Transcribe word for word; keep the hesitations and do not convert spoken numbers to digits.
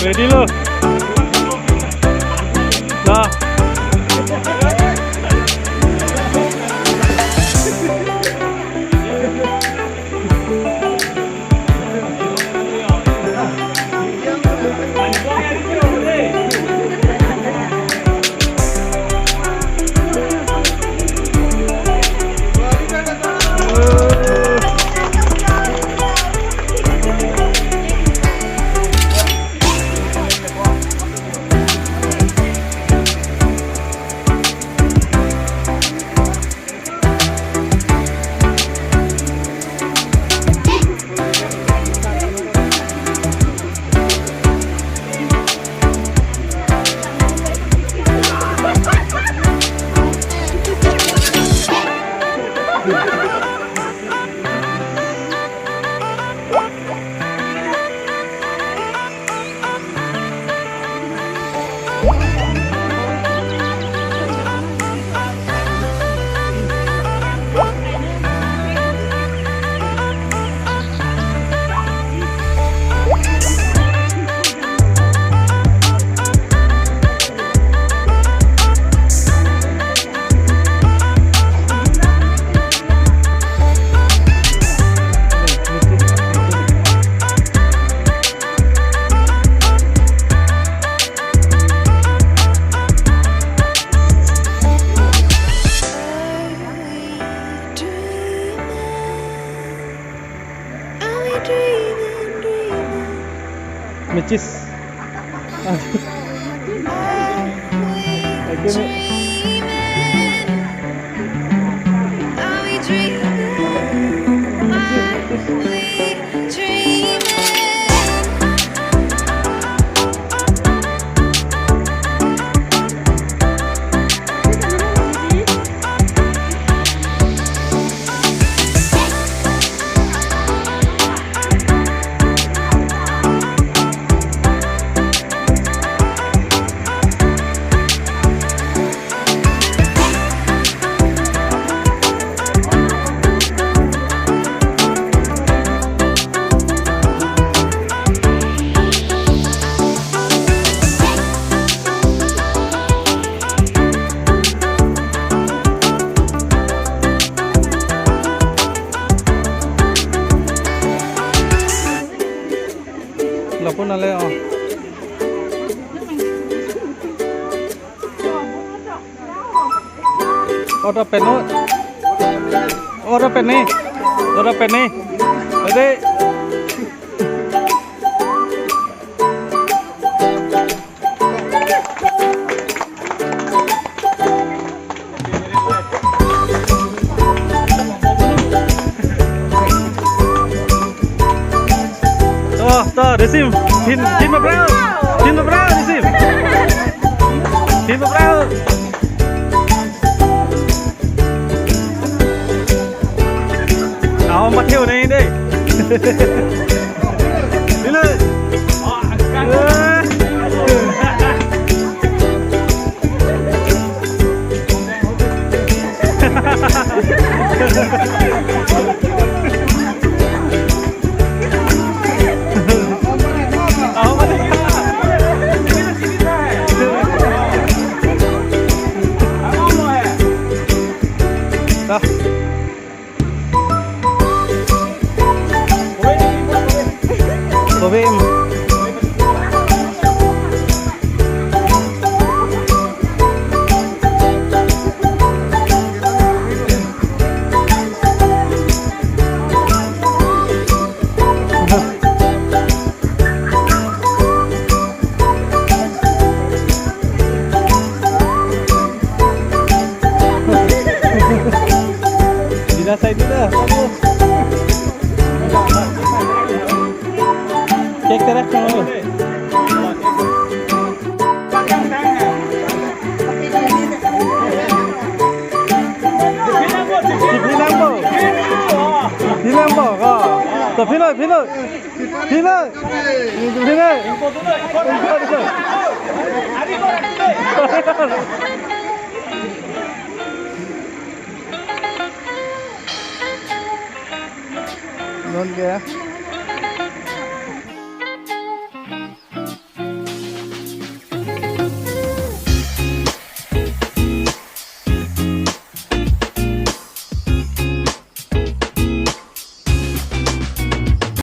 Ready lo. Dah. Matches. Lapu nale, oh. Order pen, no? Order pen ni. Order pen ni. Ready? To, to, receive. Hin, hin ma brau. Hin ma brau, receive. Hin ma brau. Aho mathe-o nang dei. Dilo. Dina side dulu. Cake terak kang lo. Phi nangpo. Phi nangpo ko. To phi lo, phi lo. Phi lo. Phi lo. Non ke